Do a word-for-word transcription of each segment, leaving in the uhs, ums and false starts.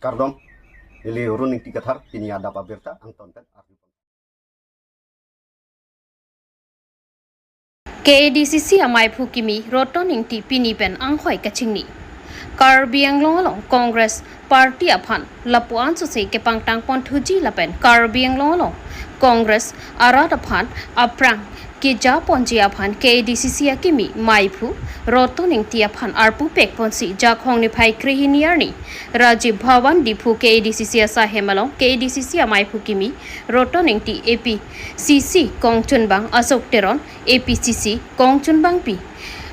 Kardom, neli Ron Ingti Kathar, pini adap abirta angton pen arju. K A D C C amaiphu kimi Roton Ingti pini pen anghoi kachingni. Karbi Anglong along Congress Party aphan lapu-an sose kepangtang ponthuji lapen Karbi Anglong along Congress arat aphan aphrang keja ponji aphan K A D C C akimi maiphu Roton Ingti aphan arpu pek ponsi Jakhong niphai krehini arni Rajiv Bhavan Diphu K A D C C asahem along K A D C C amaiphu kimi Roton Ingti, A P C C kongchunbang Ashok Teron, A P C C kongchunbangpi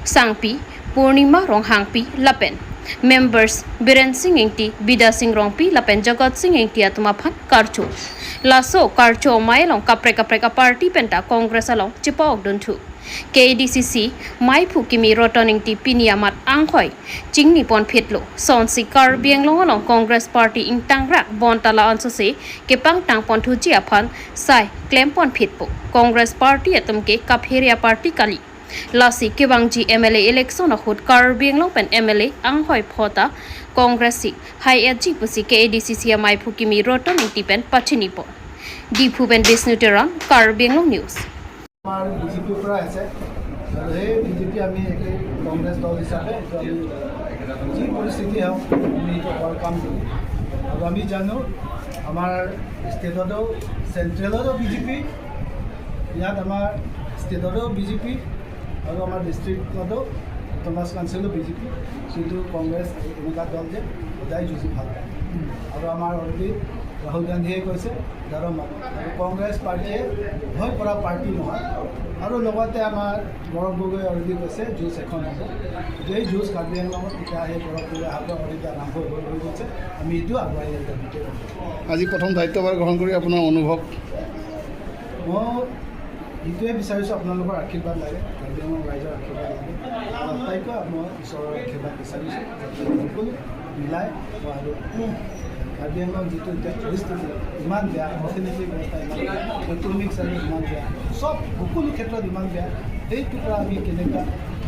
Sangpi, Purnima Ronghangpi lapen members Biren Sing Ingti, Bidya Sing Rongpi lapen Jagat Sing Ingti atum aphan karcho. Laso karcho amei along kaprek kaprek aparty penta Congress along chipa-ok dunthu. K A D C C maiphu kimi Roton Ingti pini amat anghoi chingni ponphitlo. Sonsi Karbi Anglong along Congress Party ingtangrak bonta la-an sose kepangtang ponthuji aphan sai klem ponphitpo. Congress Party atum ke kaphere aparty kali. Lasi kevangji M L A election ahut Karbi Anglong pen M L A anghoi phota Congress si hai-etji pusi K A D C C amaiphu kimi Roton Ingti pen pachinipo. Diphu pen Bishnu Teron, Karbi Anglong News. আমাৰ বিজেপিৰ পৰা আছে আৰু সেই বিজেপি আমি একে কংগ্ৰেছ দল হিচাপে এইটো আমি যি পৰিস্থিতি হওক আমি এইটো অভাৰকাম কৰিম। আৰু আমি জানো আমাৰ ষ্টেটতো, চেণ্ট্ৰেলতো বিজেপি, ইয়াত আমাৰ ষ্টেটতো বিজেপি আৰু আমাৰ ডিষ্ট্ৰিক্টতো অট'নমাছ কাউন্সিলো বিজেপি। কিন্তু কংগ্ৰেছ এনেকুৱা দল যে সদায় যুঁজি ভাল পায়। আৰু আমাৰ অলৰেডি ৰাহুল গান্ধীয়ে কৈছে, ধৰক কংগ্ৰেছ পাৰ্টীয়ে ভয় কৰা পাৰ্টি নহয়। আৰু লগতে আমাৰ গৌৰৱ গগৈয়ে অলৰেডি কৈছে যুঁজ এখন হ'ব। গোটেই যুঁজ কাৰ্বি আংলঙত এতিয়া সেই গৌৰৱ গগৈ অহাৰ পৰা অলৰেডি আৰম্ভ হৈ হৈ গৈছে। আমি এইটো আগুৱাই লৈ যাম। আজি প্ৰথম দায়িত্বভাৰ গ্ৰহণ কৰি আপোনাৰ অনুভৱ? মই এইটোৱে বিচাৰিছোঁ, আপোনালোকৰ আশীৰ্বাদ লাগে, কাৰ্বি আংলং ৰাইজৰ আশীৰ্বাদ লাগে। আটাইতকৈ মই ঈশ্বৰৰ আশীৰ্বাদ বিচাৰিছোঁ, যাতে সকলো মিলাই মই আৰু কাৰ্বি আংলং যিটো এতিয়া পৰিস্থিতি ইমান বেয়া, অৰ্থনৈতিক অৱস্থা ইমান বেয়া, ইকনমিক চাইডত ইমান বেয়া, চব সকলো ক্ষেত্ৰত ইমান বেয়া, সেইটোৰ পৰা আমি কেনেকুৱা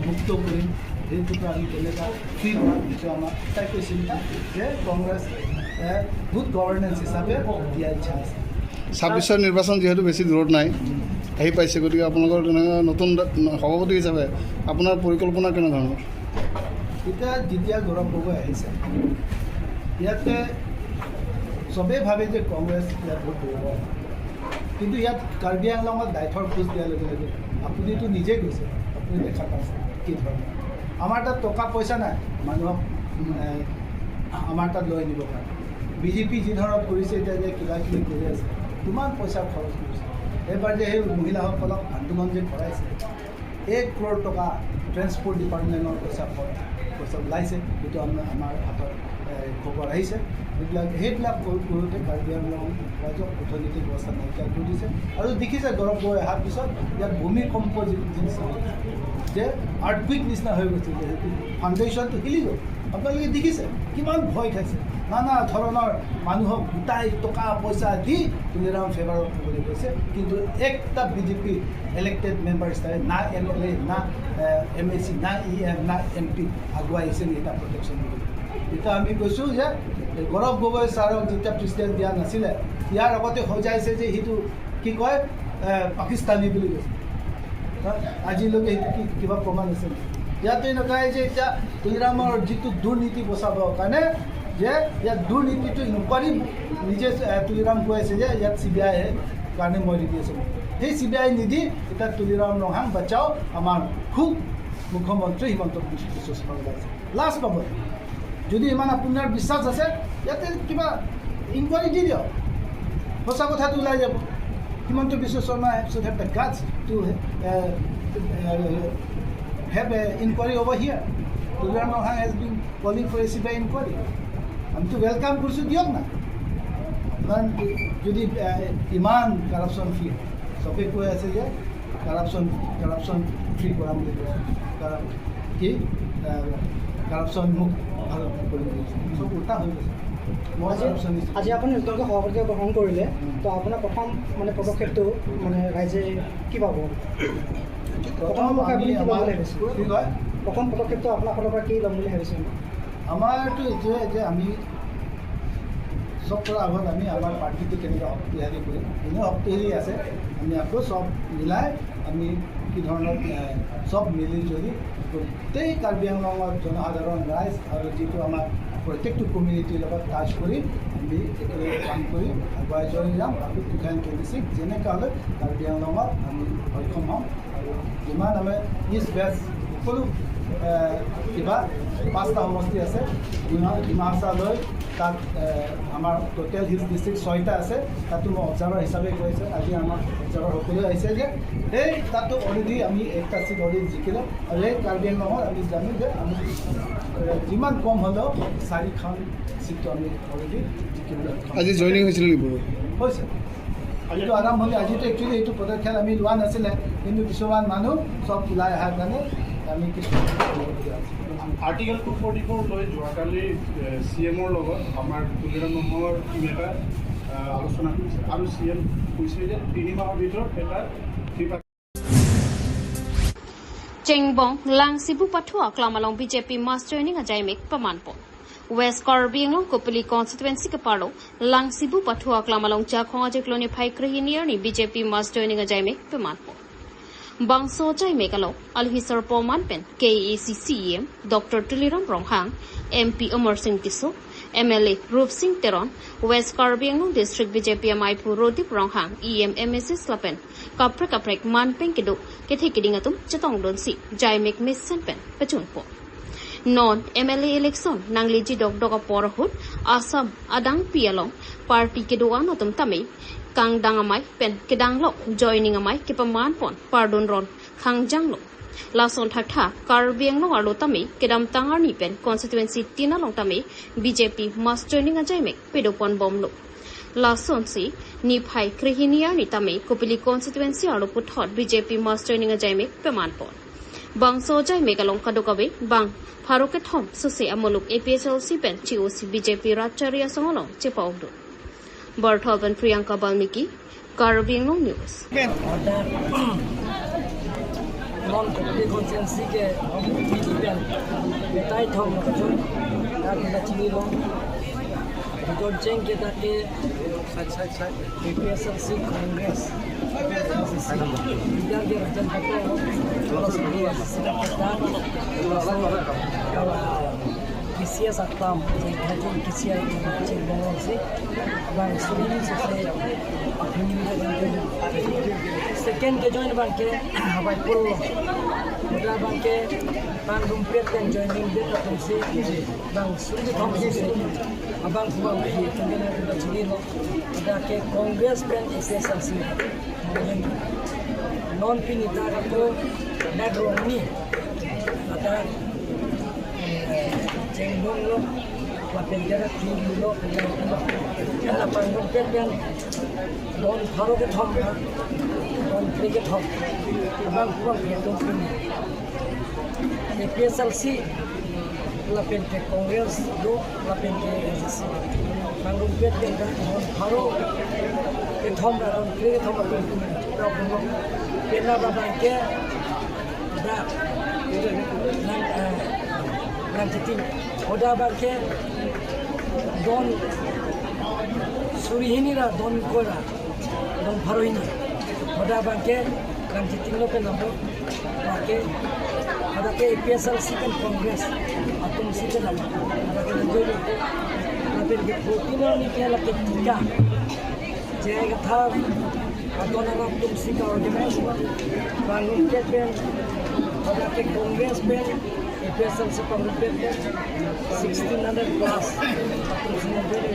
মুক্ত কৰিম, সেইটোৰ পৰা আমি কেনেকুৱা ফ্ৰী কৰাম, সেইটো আমাৰ আটাইতকৈ চিন্তা যে কংগ্ৰেছ এ, গুড গভাৰ্নেন্স হিচাপে দিয়া ইচ্ছা আছে। ছাব্বিছৰ নিৰ্বাচন যিহেতু বেছি দূৰত নাই, আহি পাইছে, গতিকে আপোনালোকৰ তেনেকুৱা নতুন দ-, সভাপতি হিচাপে আপোনাৰ পৰিকল্পনা কেনেধৰণৰ? এতিয়া যেতিয়া গৌৰৱ গগৈ আহিছে, ইয়াতে চবেই ভাবে যে কংগ্ৰেছ ইয়াত বহুত দুৰ্বল, কিন্তু ইয়াত কাৰ্বি আংলঙত ডাইথৰ খোজ দিয়াৰ লগে লগে আপুনিতো নিজে গৈছে, আপুনি দেখা পাইছে কি ধৰণৰ। আমাৰ তাত টকা পইচা নাই মানুহক, এ, আমাৰ তাত লৈ আনিবৰ কাৰণে। বিজেপি যি ধৰণে কৰিছে, এতিয়া যে কিবা কিবি কৰি আছে, কিমান পইচা খৰচ কৰিছে। এইবাৰ যে সেই মহিলাসকলক আন্দোলন যে কৰাইছে, এক ক্ৰ'ৰ টকা ট্ৰেন্সপৰ্ট ডিপাৰ্টমেণ্টৰ পইচা খৰচ, পইচা ওলাইছে, সেইটো আমাৰ, আমাৰ হাতত, এ, খবৰ আহিছে। এইবিলাক, সেইবিলাক কৰ-, কৰোঁতে কাৰ্বি আংলং ৰাইজৰ অৰ্থনৈতিক অৱস্থা নাইকিয়া কৰি দিছে। আৰু দেখিছে, গৌৰৱ গগৈ অহাৰ পিছত ইয়াত ভূমিকম্প যি-, যি নিচিনা হৈছে, যে আৰ্থকুৱেক নিচিনা হৈ গৈছে, যে সেইটো ফাউণ্ডেশ্যনটো হিলি গ'ল। আপোনালোকে দেখিছে কিমান ভয় খাইছে, নানা ধৰণৰ মানুহক গোটাই টকা পইচা দি তুলিৰাম ফেভাৰত থ'বলৈ কৈছে, কিন্তু একটা বিজেপি ইলেক্টেড মেম্বাৰ হিচাপে না এম এল এ, না এম এ চি, না ই এম, না এম পি আগুৱাই আহিছে নেকি তাৰ প্ৰটেকশ্যন দিবলৈ। এতিয়া আমি কৈছোঁ যে গৌৰৱ গগৈ ছাৰক যেতিয়া প্ৰেচিডেণ্ট দিয়া নাছিলে, ইয়াৰ আগতে সজাইছে যে সেইটো কি কয়, এ, পাকিস্তানী বুলি কৈছে। হা? আজিলৈকে সেইটো কি, কিবা প্ৰমাণ আছে নেকি? ইয়াতে এনেকুৱাই যে এতিয়া তুলিৰামৰ যিটো দুৰ্নীতি বচাবৰ কাৰণে যে ইয়াত দুৰ্নীতিটো ইনকুৱাৰী নিজে, এ, তুলিৰাম কৈ আছে যে ইয়াত চি বি আই কাৰণে মই ৰেডি আছোঁ। সেই চি বি আই নিদি এতিয়া তুলিৰাম ৰংহাং বচাও আমাৰ খুব মুখ্যমন্ত্ৰী হিমন্ত বিশ্ব শৰ্মা ওলাইছে। লাজ পাব। যদি ইমান আপোনাৰ বিশ্বাস আছে, ইয়াতে কিবা ইনকুৱাৰী দি দিয়ক, সঁচা কথাটো ওলাই যাব। হিমন্ত বিশ্ব Sarma should have the guts to, uh, uh, have a inquiry over here. Tuliram Ronghang has been calling for a C B I inquiry. আমিতো ৱেলকাম কৰিছোঁ, দিয়ক না। আপোনাৰ যদি, আহ, ইমান কাৰাপশ্যন ফ্ৰী, চবে কৈ আছে যে কাৰাপশ্যন, কাৰাপশ্যন ফ্ৰী কৰাম বুলি কৈছে। কাৰা-, কি? আহ, কাৰাপশ্যন মুক্ত ভাৰত কৰিম বুলি কৈছে। চব উল্টা হৈ গৈছে। মই আজি, কাৰাপশ্যনিষ্ট। আজি আপুনি নতুনকৈ সভাপতি গ্ৰহণ কৰিলে, উম। তো আপোনাৰ প্ৰথম মানে পদক্ষেপটো মানে ৰাইজে কি পাব? প্ৰথম প্ৰথম পদক্ষেপ আমি আপুনি কি ল'ম আমাৰ বুলি ভাবিছে? কি কয়? প্ৰথম পদক্ষেপটো আপোনাৰ ফালৰ পৰা কি ল'ম বুলি ভাবিছে? আমাৰতো এইটোৱে যে আমি চব পৰা আগত আমি আমাৰ পাৰ্টিটো কেনেকৈ শক্তিশালী কৰিম, এনেও শক্তিশালী আছে। আমি আকৌ চব মিলাই আমি কি ধৰণৰ, এ, চব মিলি জুলি গোটেই কাৰ্বি আংলঙৰ জনসাধাৰণ ৰাইজ আৰু যিটো আমাৰ প্ৰত্যেকটো কমিউনিটিৰ লগত টাচ কৰি আমি একেলগে কাম কৰি আগুৱাই লৈ যাম। আৰু টু থাউজেণ্ড টুৱেণ্টি ছিক্স যেনেকৈ হ'লে কাৰ্বি আংলঙত আমি সক্ষম হ'ম। আৰু যিমান আমি ইষ্ট ৱেষ্ট সকলো, এ, কিবা পাঁচটা সমষ্টি আছে, ডিমা ডিমা হাছাও লৈ তাত, এ, আমাৰ টোটেল হিলছ ডিষ্ট্ৰিক্ট ছয়টা আছে, তাতো মই অবজাৰ্ভাৰ হিচাপে কৈছে। আজি আমাৰ অবজাৰ্ভাৰ সকলো আহিছে যে সেই তাতো অলৰেডি আমি একটা চিট অলৰেডি জিকিলোঁ। আৰু সেই কাৰ্বি আংলঙত আমি জানো যে আমি, এ, যিমান কম হ'লেও চাৰিখন চিটটো আমি অলৰেডি জিকিবলৈ সক্ষম আজি জইনিং হৈছিল নেকি, বড়ো? হৈছে। এইটো আৰম্ভণি। আজিতো একচুৱেলি এইটো পদক্ষেপ আমি লোৱা নাছিলে, কিন্তু কিছুমান মানুহ চব ওলাই অহাৰ কাৰণে আমি কিছু আৰ্টিকল টু ফৰ্টি ফ'ৰ লৈ যোৱাকালি, এ, চি এমৰ লগত আমাৰ তুলিৰাম ৰংহাঙৰ টিমে এটা, এ, আলোচনা কৰিছে আৰু চি এম কৈছে যে তিনি মাহৰ ভিতৰত এটা ত্ৰিপাক্ষিক Chengbong Langsibu Pathu aklam along B J P mass joining ajaimek pamanpon. West Karbi Anglong Kopili constituency keparlo Langsibu Pathu aklam along Jakhong ajeklone phai krehini arni B J P mass joining ajaimek pamanpon. Bangso ajaimek along alohi sarpo aman pen K A A C C E M Doctor Tuliram Ronghang, M P Amar Singh Tisso, M L A Rupsing Teron, West Karbi Anglong District B J P amaiphu Rodip Ronghang, E M, M A Cs lapen kaprek kaprek manpeng kedo kethe keding atum chetongdunsi ajaimek mesen pen pachunpo. Non M L A election nangleji dokdok apor ahut Assam adangpi along party kedo-an atum tame kangdang amei pen kedanglok joining amei kepamanpon pardun ron khangjanglo. Lason thakthak Karbi Anglong arlo tame kedamtang arni pen constituency tin along tame B J P mass joining ajaimek padoponbomlo. Lasonsi niphai krehini arni tame Kopili constituency arlo puthot B J P mass joining ajaimek pamanpon. Bangso ajaimek along kadokave bang pharo kethom sose amuluk A P H L C pen chi-osi B J P Ratchari Asong along chepa-okdun. Bartha pen Priyanka Balmiki, Karbi Anglong News. Non Kopili constituency ke Kopili pen betai thom lo kachun, dak kita chinilo. Beton cheng ke dak ke A P H L C, Congress, A P H L C. Leader ke Rajan Pato, terus A P H L C kita, terus, uh, K C S aklam, jadi K C S aklam, cek bangsi, bang suri ni sese, second ke join bang ke, abai pul, mula bang ke, bang rumpet dan joining dia tak fungsi, bang suri thom sese, abang kubang hi, tengah kita suri lo, ada ke Congress pen A P H L C. Non pini ta ako background ni ada, eh, Chengbong lo, lapen ke dak Pi lo, pen lo, pen lo. Kan lapang lo, pen, pen. Don pharo kethom ra, don phre kethom. Abang kubang ke tum pini. A P H L C, lapen ke Congress do, lapen ke A P H L C. Bang rumpet ke dak pharo kethom ra don phre kethom ra don. Dak pharo kethom ra don. Pena ba bang ke dak nang, eh, nang chiting. Hoda bang ke don suri hini ra don ingkoi ra. Don pharo hini. Hoda bang ke, bang chiting lo pen nang bo. Bang ke, hoda ke A P H L C pen Congress atum si pen nang bo. Hoda ke nang join lo. Lapen ke fourteen arni ke lake tika. J I Kathar, aton alam atum si ka-organize. Bang rumpet pen, hoda ke Congress pen, A P H L C pangrumpet ke sixteen hundred plus. Atum si nang beri.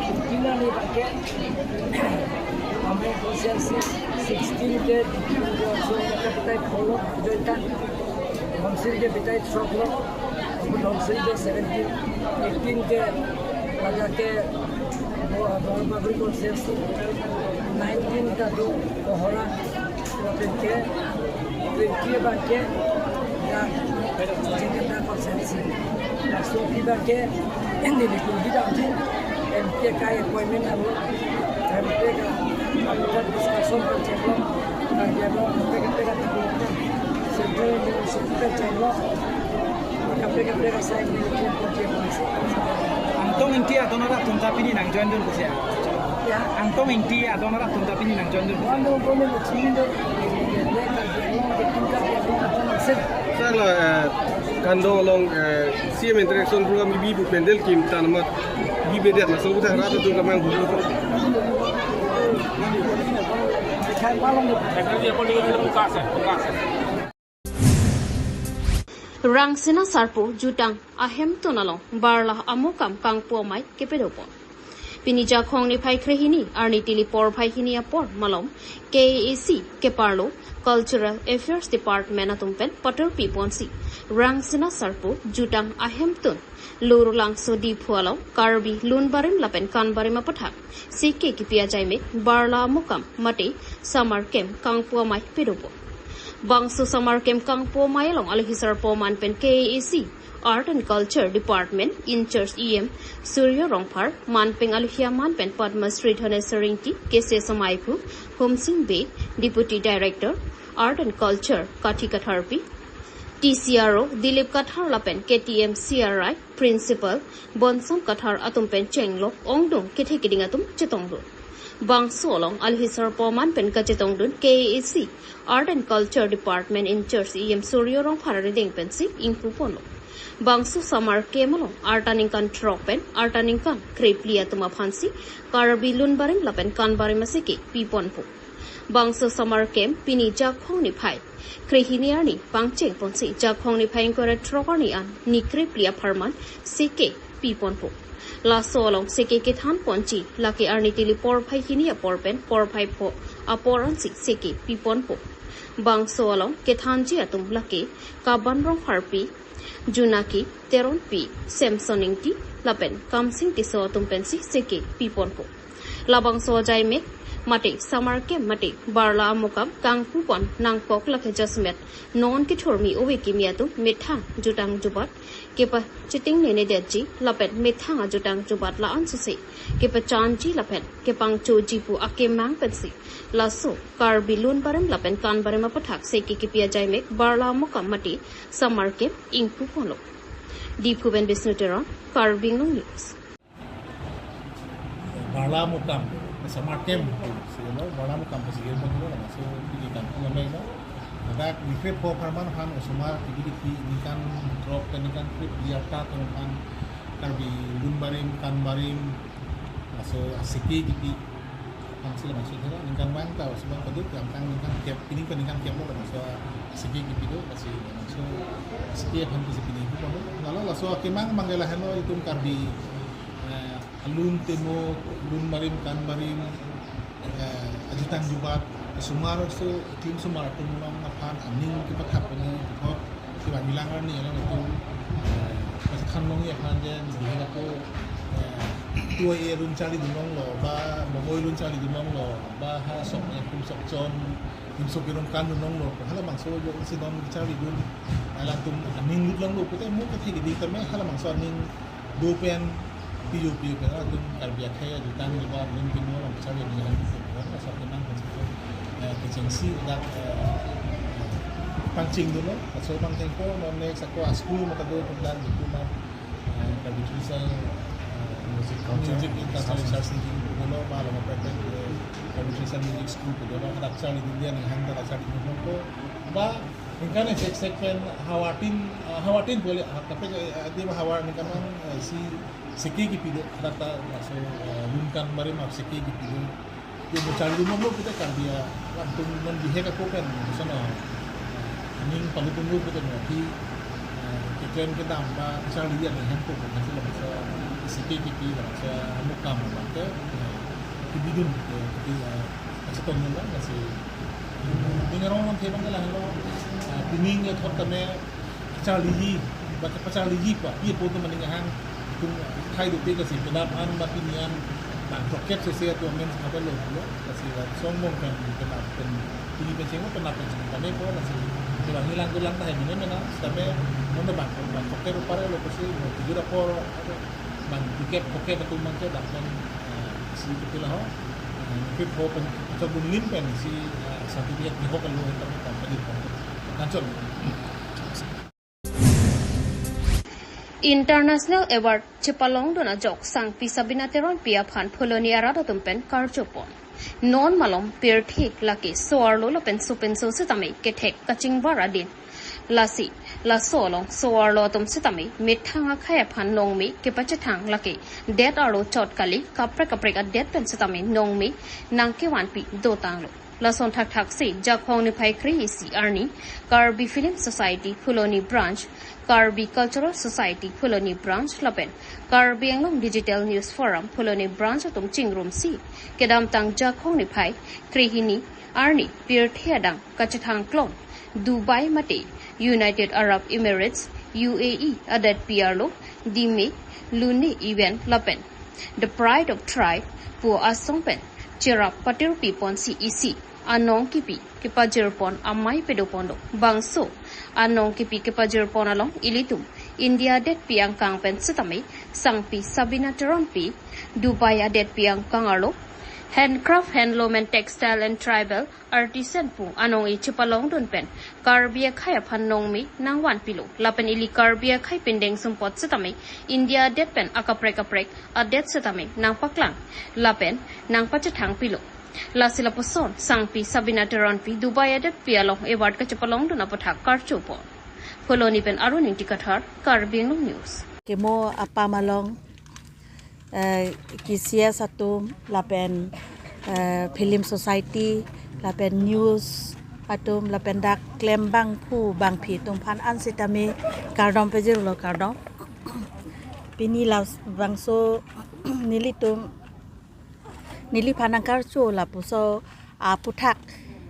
Fifteen arni bang ke, amei constituency sixteen ke, so, ke betai follow, join kan. Council ke betai twelve lo, council ke seventeen, eighteen ke, laga ke, bo, bo, Bagori constituency, nineteen ke do, Kohora, lapen ke, twenty bang ke, ya, Jakarta constituency. Laso aphi bang ke, neli ko bidang ji, M P ka appointment alo, M P ka, after discussion kan cheklo, kan cheklo, M P ka, M P ka, Central University kan cheklo, kan cheklo, kan cheklo, Angtong Ingti adon arat atum ta pini nang join dun pusi ya. Ya. Angtong Ingti adon arat atum ta pini nang join dun pusi. One of the most senior, Sir, la, eh, Kandong along, eh, C M interaction program bi bu pandal kim tan mat bi bedet na so bu thang rat atum kamang bu. Rangsina Sarpo jutang ahemtun along barla amokam kangpu amei kepadopon. Pini Jakhong niphai krehini arni tili porphai hini apor malom K A A C keparlo Cultural Affairs Department atum pen patur piponsi Rangsina Sarpo jutang ahemtun Lurulangso Diphu along Karbi Lunbarim lapen Kanbarim aputhak seke kipi ajaimek barla amokam mate summer camp kangpu amei padopon. Bangso summer camp kangpu amei along alohi sarpo man pen K A A C Art and Culture Department in-charge E M Surya Rongphar, man pen alohi aman pen Padma Shri Dhaneswar Ingti, K C S maiphu Humsing Bey, Deputy Director Art and Culture Kathi Katharpi, T C R O Dilip Kathar lapen K T M C R I Principal Bonsam Kathar atum pen chenglok ongdung kethe keding atum chetongdun. Bangso along alohi sarpo man pen kachetongdun K A A C Art and Culture Department in-charge E M Surya Rongphar arideng pensi ingpuponlo. Bangso summer camp along arta ningkan throk pen arta ningkan krephli atum aphansi Karbi Lunbarim lapen Kanbarim aseke piponpo. Bangso summer camp pini Jakhong niphai krehini arni pangchengponsi Jakhong niphai ingkoi ra throk arni an ni krephli apharman seke piponpo. Laso along seke kethanponji lake arni tili porphai hini apor pen porphai pho apor ansi seke piponpo. Bangso along kethanji atum lake Kaban Rongpharpi, Junaki Teronpi, Samson Ingti lapen Kamsing Tisso atum pensi seke piponpo. Labangso ajaimek mate summer camp mate barla amokam kangpupon nangkok lake jasemet non kethurmi ove kimi atum methang jutang jubat kepachitingnenedetji lapen methang ajutang jubat la-an sose kepachanji lapen kepangchoji pu akemang pensi laso Karbi Lunbarim lapen Kanbarim aputhak seke kipi ajaimek barla amokam mate summer camp ingpuponlo. Diphu pen Bisnu Teron, Karbi Anglong News. Barla amokam, summer camp, silo, barla amokam, silo, silo, so, di kan, kung amai, no? Ladak, ni krepho apharman aphan, osomar, tibi di, ningkan throk, ningkan krephli arta, tong aphan, Karbi Lunbarim, Kanbarim, laso, aseke, di, pangsi labangso thela, ningkan vang ta, osomar kaduk, yang tang ningkan kep, pini ke ningkan kep lo, labangso, aseke, di, do, lasi, labangso, aseke, aphan, kisi pini, ko, no? Lalo, laso, akemang, manggela, heno, itum, Karbi, eh, Alun temo, Lunbarim, Kanbarim, eh, ajutang jubat, osomar so, itum osomar atum along aphan aning kepathap pini, hot, kevang ilang arni along itum, eh, pasikhan long ya aphan jen, bihe ako, eh, tuai alun charlidun longlo, ba, mongoi alun charlidun longlo, ba, ha, sok, ya, kum sok chon, kum sok irong kan dun longlo, halabangso, yo, si don charlidun, eh, latum aning lut longlo, pute mo kethe kedi tame, halabangso aning, do pen piyo piyo pen atum Karbi akhei ajutang liba atum pino lam chari ni han pen asa pen nang pen eh, kechengsi dak, eh, pangcheng dolo, aso pangcheng po, non next ako a school mata do pen dan itu ma, eh, Karbi Traditional, eh, Music Culture. Music Culture Research Center dolo, ba lama private, eh, Karbi Traditional Music School dolo, dak chari dia ni han dak chari dolo, ba ningkan sek sek pen hawatin, ah, hawatin boleh, ah, tapi, eh, di hawa ningkan mang, eh, si seke kipi do, rata, so, eh, Lunkan mari map seke kipi do. Di mo charlidun longlo kita Karbi, ah, latum non bihe ka kopen, so no, ning palu tunggu kita no, di, eh, kekren kedam ba, charli dia ni hem ko, nanti lah bisa seke kipi, lah bisa mukam, lah ke, eh, kibidun, eh, kipi, eh, Kachetong nang nasi. Ning arong nang thebang ke lahelo. Ah, pining ya thot tame kacharliji, ba kacharliji pa, ye po to maning hang, tum thai do pe kasi penap an ba pini an, bang kroket sese atum amen sa pelo lo, kasi la song mong kan penap pen, pini pen seng penap pen seng kami po kasi, kevang ilang tulang tahai mene mena, same, mondo bang, bang kroket upare lo kasi, mo tijur apor, bang tiket, poket atum bang ke, bang pen, eh, si kepila ho, eh, nipit ho pen, chok bun lim pen, si, eh, satu dia di ho kan lo, kan, kan, kan, kan, kan, kan, kan, International Award chepalongdun ajok sangpi Sabina Teronpi aphan Phuloni arat atum pen karjupon. Non malom pirthe lake so-arlo lapen sopinso sitame kethek kachingvar adin. Lasi, laso along so-arlo atum sitame methang akhei aphan nongme kepachethang lake det arlo chot kali, kaprek kaprek adet pen sitame nongme nangkevanpi dotanglo. Lason thakthak si Jakhong niphai kre-isi arni Karbi Film Society Phuloni Branch, Karbi Cultural Society Phuloni Branch lapen Karbi Anglong Digital News Forum Phuloni Branch atum chingrumsi kedamtang Jakhong niphai krehini arni pirthe adang kachethang klong Dubai mate United Arab Emirates, U A E, adet pi arlo Dime Lune Event lapen The Pride of Tribe pu asong pen cherap patirpi ponsi isi anong kipi kepajirpon amei padopon do. Bangso anong kipi kepajirpon along ilitum India adet pi angkang pen sitame sangpi Sabina Teronpi, Dubai adet pi angkang arlo Handcraft Handloom and Textile and Tribal Artisan pu anong-e chepalongdun pen Karbi akhei aphan nongme nangvanpilo. Lapen ili Karbi akhei pindeng sumpot sitame India adet pen akaprek kaprek adet sitame nangpaklang lapen nangpachethangpilo. Lasi lapuson sangpi Sabina Teronpi Dubai adet pi along award kachepalongdun aputhak karjupon. Phuloni pen Arun Ingti Kathar, Karbi Anglong News. Kemo apam along, eh, K C S atum lapen, eh, Film Society lapen news atum lapen dak klembangphu bangphi atum aphan an sitame kardom pajirlo, kardom. Pini labangso nelitum neliphan nangkarju lapuson aputhak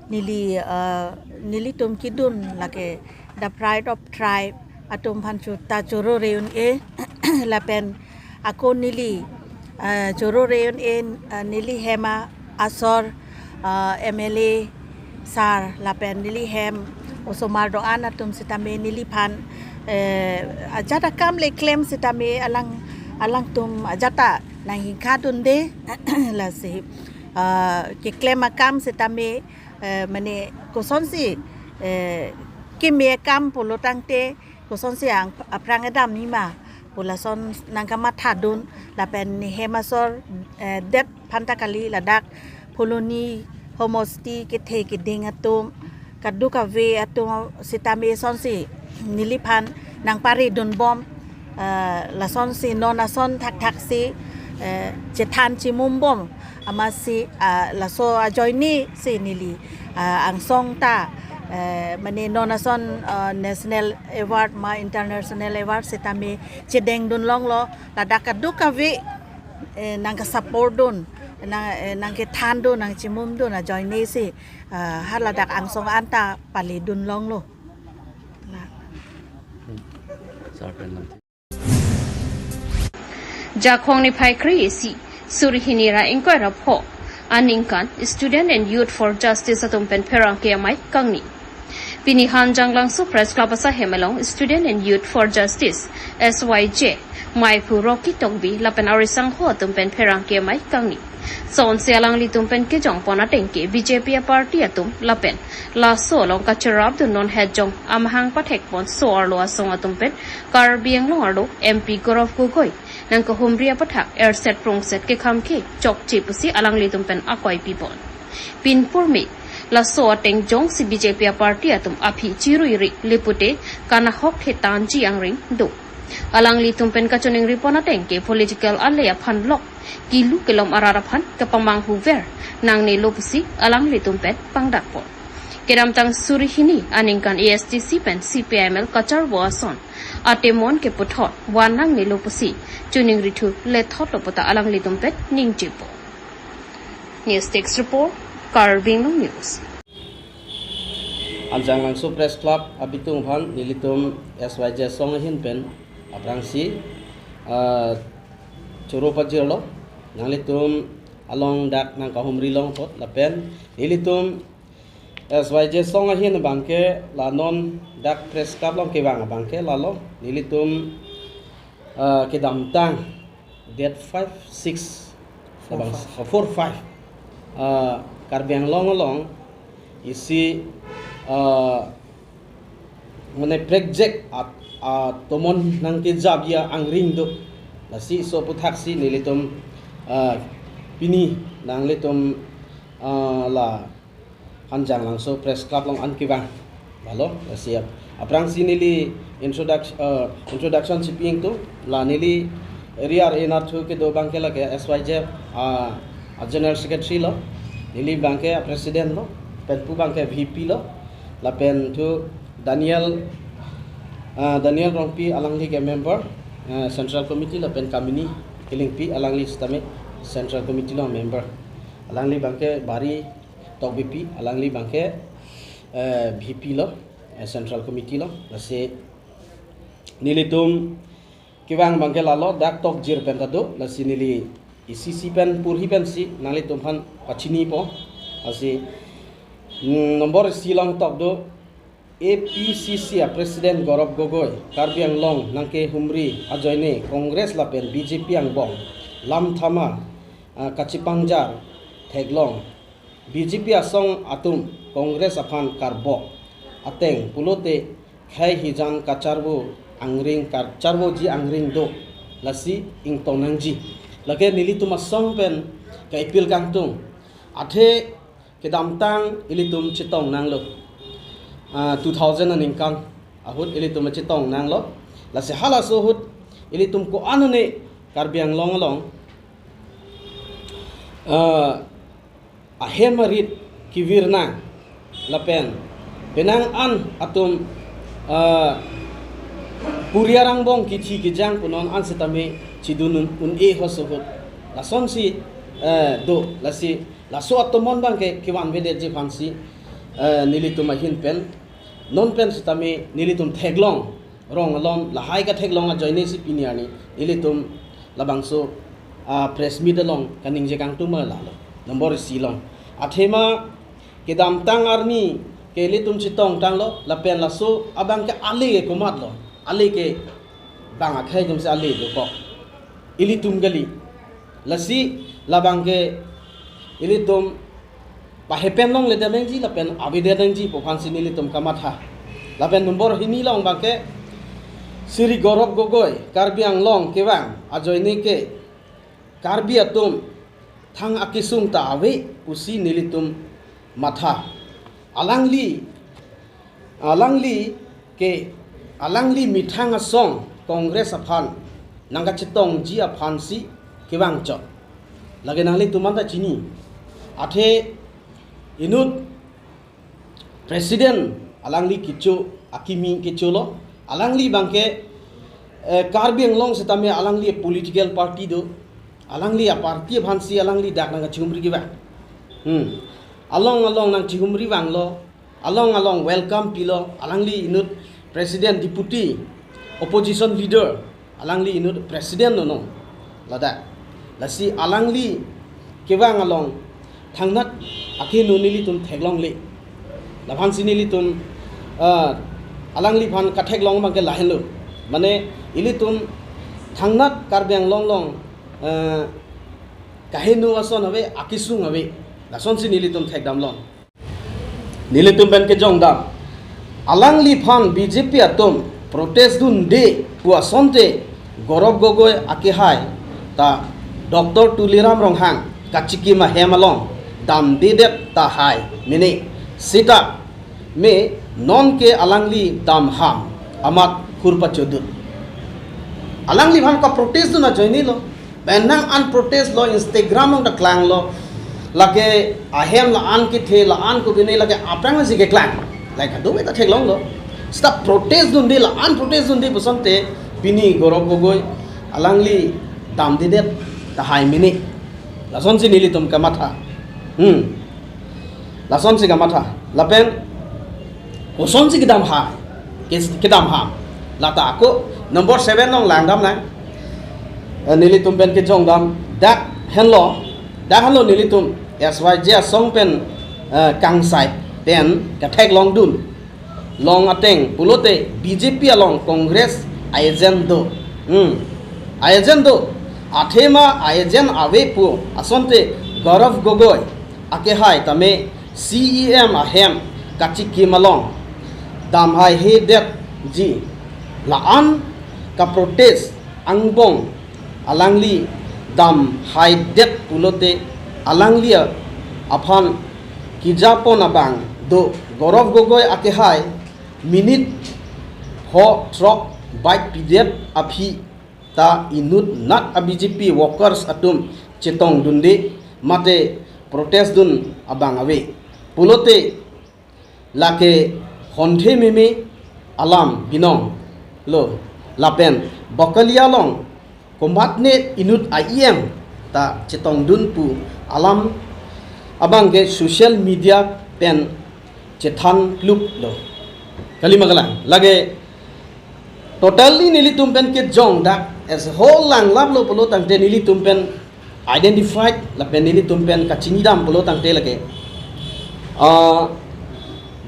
neli, eh, nelitum kedun lake The Pride of Tribe atum aphan chu ta choro reun-e lapen ako neli, eh, choro reun-e, eh, neli hem asor, eh, M L A sir lapen neli hem osomar do-an atum sitame neliphan, eh, ajat akam le klem sitame alang, alangtum ajat ta nanghingkha dunde. Lasi, ah, keklem akam sitame, eh, mane kosonsi, eh, keme akam pulo tangte kosonsi ang aphrang kedam nima pu lason nangkamathadun lapen ne hem asor, eh, det aphan ta kali, ladak Phuloni homosti kethe keding atum kadokave atum sitame sonsi neliphan nangparidunbom, eh, lasonsi non ason thakthak si, eh, chethan chimumbom amatsi, ah, laso ajoine si neli, ah, angsong ta, eh, mane non ason, ah, national award ma international award sitame chedengdun longlo, ladak kadokave, eh, nangkasupport dun, nang, eh, nangkethandun, nangchimumdun ajoine si, ah, ha ladak angsong an ta palidun longlo. La. Jakhong niphai kre-isi, suri hini ra ingkoi ra pho aningkan Student and Youth for Justice atum pen pherangke amei kangni. Pini Hanjanglangso Press Club asahem along Student and Youth for Justice, S Y J, meiphu Rocky Tokbi lapen arisangho atum pen pherangke amei kangni. Sonsi alanglitum pen kejongpon ateng ke B J P aparty atum lapen laso along kacherapdun non hetjong amahang pathekpon so-arlo asong atum pen Karbi Anglong arlo M P Gaurav Gogoi nangkahumri aputhak erset prongset kekham ke chokche pusi alanglitum pen akoi pipon. Pinpur me laso ateng jongsi B J P aparty atum aphi chiruiri le pute kanahok thetanji angring do. Alanglitum pen kachoningripon ateng ke political ale aphan lok kilu kelom arat aphan kepamanghuver nangnelo pusi alanglitum pen pangdakpon. Kedamtang suri hini aningkan A S D C pen C P I M L kacharvo ason atemon keputhot van nangnelo pusi choningrithu lethotlo puta alanglitum pen ningjepon. News Desk Report, Karbi Anglong News. Hanjanglangso Press Club abitung aphan nelitum S Y J asong ahin pen aphrangsi, ah, choro pajirlo, nanglitum along dak nangkahumri long apot lapen nelitum S Y J asong ahin abangke la non dak Press Club along kevang abangke lalo, nelitum, ah, kedamtang date five, six, four, labang, five. Oh, four, five. Ah, Karbi Anglong along isi, ah, mane prekjak at, atomon nangkejapji angring do. Lasi laso aputhaksi nelitum, ah, pini nanglitum, ah, la Hanjanglangso Press Club along an kevang. Lalo, lasi ap-, aphrangsi neli introduction, ah, introduction si pi ingtung, la neli area ena thu kedo abangke lake S Y J F, ah, a General Secretary lo, neli abangke a President lo, pen pu abangke V P lo, lapen thu Daniel, ah, Daniel Rongpi alangli ke member, ah, Central Committee lapen Kamini Kilingpi alangli sitame Central Committee along member. Alangli abangke Bari Tokbipi, alangli abangke, eh, V P lo, eh, Central Committee lo, lasi nelitum kevang abangke lalo, dak tokjir pen ta do, lasi neli isi isi pen porhi pensi nanglitum aphan pachinipo. Lasi, mm, number isi along tok do, A P C C a President Gaurav Gogoi, Karbi Anglong nangkehumri ajoine Congress lapen B J P angbong lam thama, ah, kachipangjar theklong. B J P asong atum Congress aphan karbok ateng pulote khei hijan kacharvo angring, kacharvoji angring do, lasi ingtong nangji. Lake nelitum asong pen ka-appeal kangtung. Athe kedamtang ilitum chetong nanglo. Ah, two thousand aningkan ahut ilitum chetong nanglo. Lasi halaso ahut ilitum ko-an ne Karbi Anglong along, ah, ahem arit kevir nang lapen penang an atum, ah, puriar angbong kithi kejang punon an sitame chedun un-, un-e ho so ahut. Lasonsi, eh, do, lasi laso atomon abangke kevanvedetji aphansi, eh, nelitum ahin pen, non pen sitame nelitum theklong, rong alom, lahai katheklong ajoine si pini arni nelitum labangso, ah, press meet along kaningje kangtung ma lalo. Number isi along. Athema kedamtang arni ke ilitum chetong tanglo, lapen laso abangke ale ke komatlo. Ale ke bang akhei atumsi ale dokok. Ilitum kali. Lasi labangke ilitum pahepen longledet nangji lapen avedet nangji pu aphansi nelitum kamatha. Lapen number hini along abangke Shri Gaurav Gogoi, Karbi Anglong kevang ajoine ke Karbi atum thang akesung ta ave pusi nelitum matha. Alangli, alangli ke, alangli methang asong Congress aphan nangkachetongji aphansi kevang chot. Lake nanglitum anta chini. Athe inut President alangli kecho, akimi kecholo. Alangli abangke, eh, Karbi Anglong sitame alangli political party do. Alangli a-party aphansi alangli dak nangkachumri kevang. Hmm. Along along nangchihumri vanglo. Along along welcome pilo. Alangli inut President, Deputy Opposition Leader, alangli inut President nono. Ladak. Lasi alangli kevang along thangnat akeheno nelitum theklongle. Laphansi nelitum, ah, alangliphan katheklong abangke lahenlo. Mane ilitum thangnat Karbi Anglong along, ah, kaheno ason ave, akesung ave. Lasonsi nelitum thekdamlong. Nelitum pen kejongdam. Alangliphan B J P atum protest dunde pu asonte Gaurav Gogoi akehai ta Doctor Tuliram Ronghang kachikim ahem along damdedet tahai mene. Sitame nonke alangli damham amat hur pachodut. Alangliphan kaprotest dun ajoinelo. Penang an protest lo, Instagram along ta klanglo. Lake ahem la-an kethe, la-an kobine lake aphrangsi keklang. Lake kadokave ta theklonglo. Seta protest dunde, la-an protest dunde pu asonte pini Gaurav Gogoi alangli damdedet tahai mene. Lasonsi nelitum kamatha. Hmm. Lasonsi kamatha. Lapen kosonsi kedam hai. Kes-, kedam ham. Lata ako number seven along langdamnang. Eh, nelitum pen kejongdam. Dak henlo. Dak henlo nelitum S Y J asong pen, eh, kangsai pen katheklong dun. Long ateng pulote B J P along Congress a-agent do. Hmm. A-agent do. Athema a-agent ave pu asonte Gaurav Gogoi akehai tame C E M ahem kachikim along damhaihedet ji, la-an kaprotest angbong alangli damhaidet pulote alangli aphan kejapon abang do Gaurav Gogoi akehai minute pho throk bike pidet aphi ta inut nat a B J P workers atum chetongdunde mate protest dun abang ave pulote lake honthe meme alam binong lo lapen Bakalia along komatne inut a-E M ta chetongdun pu alam abang ke social media pen chethan plup lo. Kalima kalang. Lake totally nelitum pen kejong dak as a whole langlap lo pulo tangte nelitum pen identified lapen nelitum pen kachinidam pulo tangte lake, ah,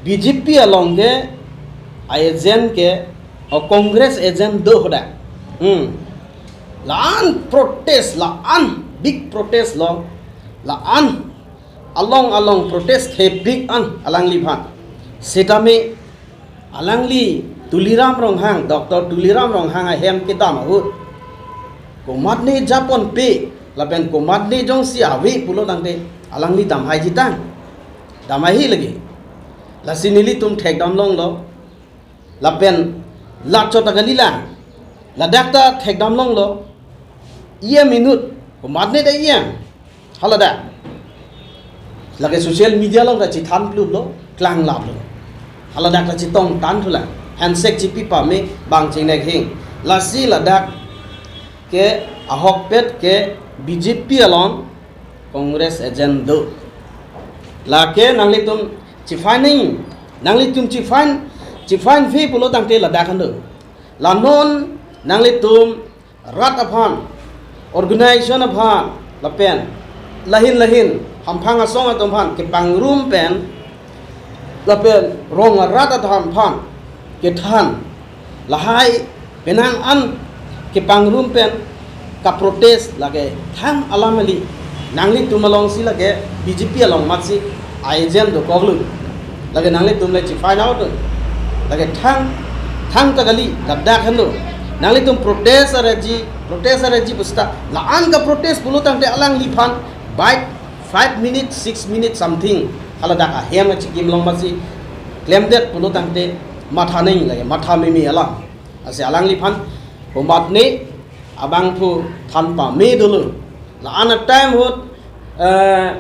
B J P along ke agent ke, oh, Congress agent do hoda. Hmm. La-an protest, la-an big protest lo, la-an along along protest the big an alangliphan. Setame alangli Tuliram Ronghang, Doctor Tuliram Ronghang ahem kedam ahut komatne japonpe lapen komatne jongsi ave pulo tangte alangli damhai jitang. Damhai hi lagi. Lasi nelitum thekdam longlo. Lapen lachot akali lang. Ladak ta thekdam longlo. E M inut, komatne da E M. Haladak. Lake social media along ta chethan plup lo, klanglap lo. Haladak ta chetongtan thulang. Handshake chipi pame bang chingnek hing. Lasi ladak ke ahokpet ke B J P along Congress agent do. Lake nanglitum chifine nang, nanglitum chifine, chifine phi pulo tangte ladak an do. La non nanglitum rat aphan, organization aphan, lapen lahin lahin hamphang asong atum aphan kepangrum pen lapen rong arat atum aphan kethan lahai penang an kepangrum pen kaprotest lake thang alam ali nanglitum alongsi lake B J P along matsi agent dokok lo. Lake nanglitum le chifine out lo. Lake thang, thangta kali, ladak henlo. Nanglitum protest arji, protest arji pusta. La-an kaprotest pulo tangte alangliphan bike five minutes, six minutes something. Haladak ahem achikim along matsi klemdet pulo tangte matha neng lake, matha meme alam. Lasi alangliphan komatne abangphu than pame dolo. La-an a-time ahut, eh,